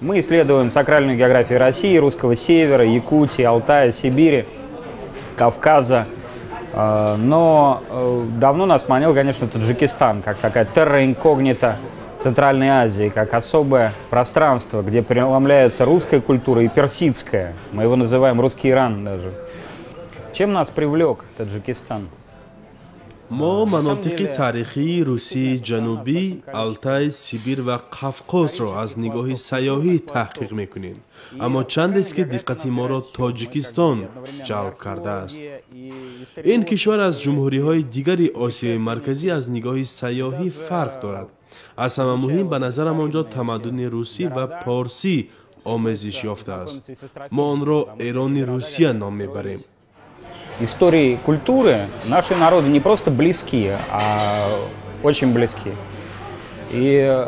Мы исследуем сакральную географию России, русского севера, Якутии, Алтая, Сибири, Кавказа. Но давно нас манил, конечно, Таджикистан, как такая терра инкогнита Центральной Азии, как особое пространство, где преломляется русская культура и персидская. Мы его называем русский Иран даже. Чем нас привлек Таджикистан? Мо манотиқи таърихии Русияи Ҷанубӣ, Алтай, Сибир ва Қафқозро аз нигоҳи сайёҳӣ таҳқиқ мекунем, аммо чандест, ки диққати моро Тоҷикистон ҷалб кардааст. Ин кишвар аз ҷумҳуриҳои дигари Осиёи Марказӣ аз нигоҳи сайёҳӣ фарқ дорад. Аз ҳама муҳим, ба назарам, он ҷо тамаддуни русӣ ва порсӣ омезиш ёфтааст. Мо онро Эрони Русия ном мебарем. Истории культуры наши народы не просто близки, а очень близки. И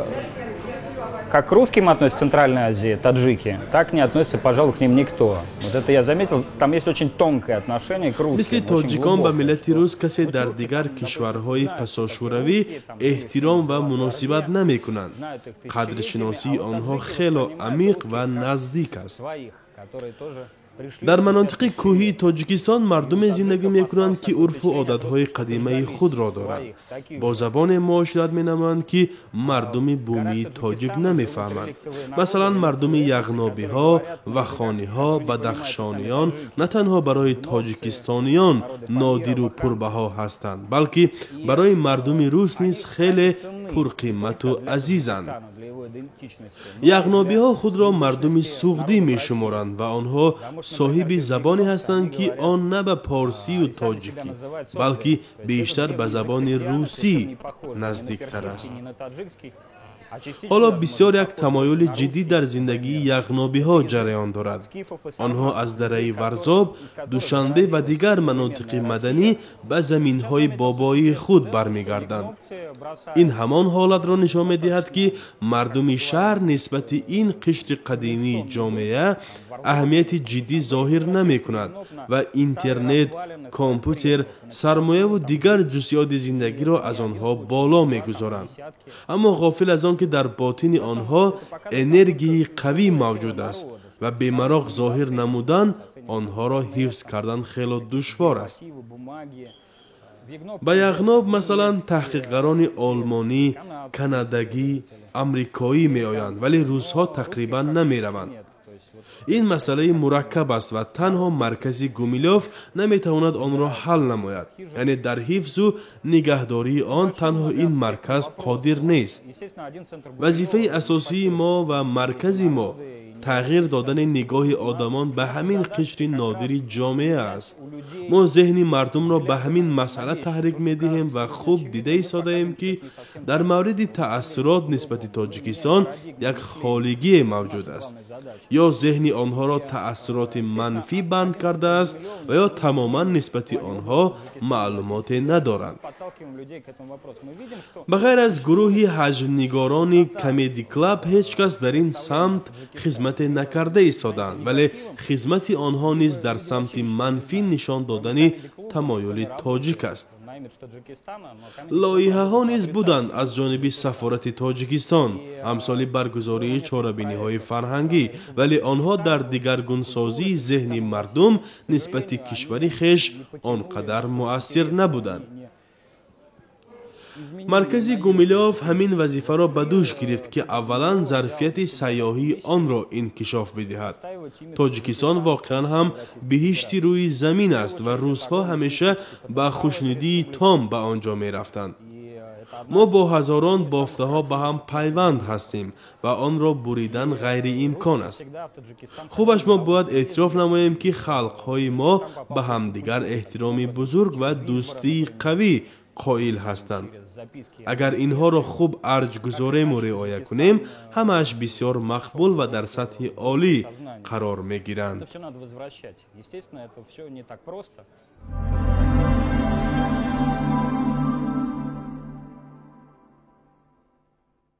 как к русским относятся в Центральной Азии таджики, так не относится, пожалуй, к ним никто. Вот это я заметил, там есть очень тонкое отношение к русским. Мисли тоҷикон ба миллати рус касе дар дигар кишварҳои пасошӯравӣ эҳтиром ва муносибат намекунанд. Қадршиносии онҳо хело амиқ ва наздик аст. Дар манотиқи кӯҳии Тоҷикистон мардуме зиндагӣ мекунанд, ки урфу одатҳои қадимаи худро доранд, бо забоне муошират менамоянд, ки мардуми бумии тоҷик намефаҳманд. Масалан, мардуми яғнобиҳо, вахониҳо, бадахшониён на танҳо барои тоҷикистониён нодиру пурбаҳо ҳастанд, балки барои мардуми рус низ хеле пурқимату азизанд. Яғнобиҳо худро мардуми суғдӣ мешуморанд ва онҳо соҳиби забоне ҳастанд, ки он на ба порсию тоҷикӣ, балки бештар ба забони русӣ наздиктар аст. Ҳоло бисёр як тамоюли ҷиддӣ дар зиндагии яғнобиҳо ҷараён дорад. Онҳо аз дараи Варзоб, Душанбе ва дигар манотиқи маданӣ ба заминҳои бобоии худ бармегарданд. Ин ҳамон ҳолатро нишон медиҳад, ки мардуми шаҳр нисбати ин қишри қадимии ҷомеа аҳамияти ҷиддӣ зоҳир намекунад ва интернет, компютер, сармояву дигар ҷузъиёти зиндагиро аз онҳо боло мегузоранд, аммо ғофил аз он ки дар ботини онҳо энергияи қавӣ мавҷуд аст ва бемароқ зоҳир намудан онҳоро ҳифз кардан хело душвор аст. Ба Яғноб, масалан, таҳқиқгарони олмонӣ, канадагӣ, амрикоӣ меоянд, вале русҳо тақрибан намераванд. Ин масъалаи мураккаб аст ва танҳо маркази Гумилёв наметавонад онро ҳал намояд, яъне дар ҳифзу нигаҳдории он танҳо ин марказ қодир нест. Вазифаи асосии мо ва маркази мо тағйир додани нигоҳи одамон ба ҳамин қишри нодири ҷомеа аст. Мо зеҳни мардумро ба ҳамин масъала таҳрик медиҳем ва хуб дида истодаем, ки дар мавриди таассурот нисбати Тоҷикистон як холигие мавҷуд аст. Ё зеҳни онҳоро таассуроти манфӣ банд кардааст ва ё тамоман нисбати онҳо маълумоте надоранд. Ба ғайр аз гурӯҳи ҳаҷвнигорони Комеди Клаб ҳеҷ кас дар ин самт хизмате накарда истодаанд, вале хизмати онҳо низ дар самти манфӣ нишон додани тамоюли тоҷик аст. Лоиҳаҳо низ буданд аз ҷониби сафорати Тоҷикистон, амсоли баргузории чорабиниҳои фарҳангӣ, вале онҳо дар дигаргунсозии зеҳни мардум нисбати кишвари хеш он қадар муассир набуданд. Маркази Гумилёв ҳамин вазифаро ба дӯш гирифт, ки аввалан зарфияти сайёҳии онро инкишоф бидиҳад. Тоҷикистон воқеан ҳам биҳишти рӯи замин аст ва русҳо ҳамеша ба хушнудии том ба он ҷо мерафтанд. Мо бо ҳазорон бофтаҳо ба ҳам пайванд ҳастем ва онро буридан ғайриимкон аст. Хубаш, мо бояд эътироф намоем, ки халқҳои мо ба ҳамдигар эҳтироми бузург ва дӯстии қавӣ қоил ҳастанд. Агар инҳоро хуб арҷ гузорему риоя кунем, ҳамааш бисёр мақбул ва дар сатҳи олӣ қарор мегиранд. Это все надо возвращать. Естественно, это все не так просто.